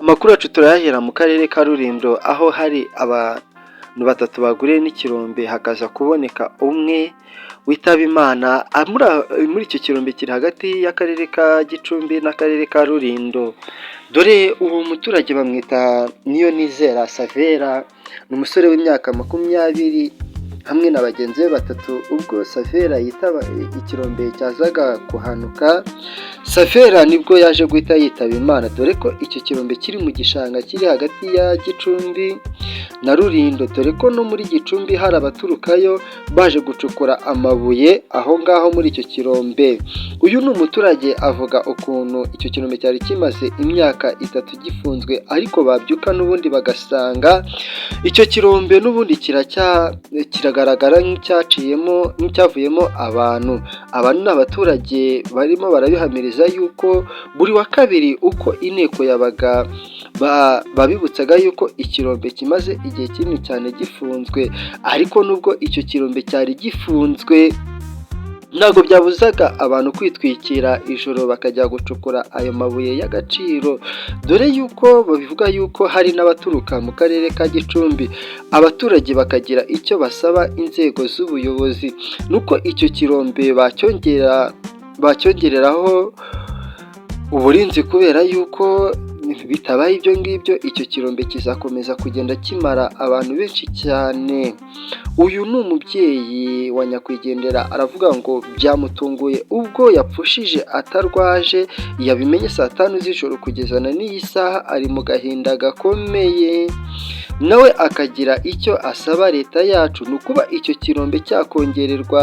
Amakuru yacu turayahera mu karere ka Rulindo, aho hari abantu batatu baguriye n'ikirombe, hakaza kuboneka umwe witaba Imana. Muri icyo kirombe kiri hagati y'akarere ka Gicumbi n'akarere ka Rulindo. Dore uwo muturage bamwita Niyonizera Savera, ni umusore w'imyaka 20 hamwe na bagenzi be batatu. Ubwo Savera yitaba ikirombe cyazaga kuhanuka, Savera nibwo yaje guhita yitaba Imana, dore ko icyo kirombe kiri mu gishanga kiri hagati ya Gicumbi na Rulindo, dore ko no muri Gicumbi hari abaturukayo baje gucukura amabuye aho ngaho muri icyo kirombe. Uyu ni umuturage avuga ukuntu icyo kirombe cyari kimaze imyaka 3 gifunzwe, ariko babyuka n'ubundi bagasanga icyo kirombe n'ubundi kiragaragara nk'icyaciyemo, nk'icyavuyemo abantu. Aba ni abaturage barimo barabihamiriza yuko buri wa kabiri uko inteko yabaga babibutsaga yuko ikirombe kimaze igihe kinini cyane gifunzwe. Ariko nubwo icyo kirombe cyari gifunzwe, ntabwo byabuzaga abantu kwitwikira ijoro bakajya gucukura ayo mabuye y'agaciro, dore yuko babivuga yuko hari n'abaturuka mu karere ka Gicumbi. Abaturage bakagira icyo basaba inzego z'ubuyobozi, nuko icyo kirombe bacyongereraho uburinzi, kubera yuko bitabaye ibyo ngibyo icyo kirombe kizakomeza kugenda kimara abantu benshi cyane. Uyu ni umubyeyi wa nyakwigendera, aravuga ngo byamutunguye ubwo yapfushije atarwaje, yabimenye saa 5 z'ijoro, kugeza na n'iyi saha ari mu gahinda gakomeye. Nawe akagira icyo asaba leta yacu, ni ukuba icyo kirombe cyakongererwa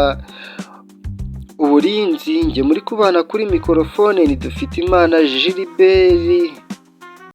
uburinzi. Njye muri kubana kuri mikorofone ni Dufitimana Gilbert.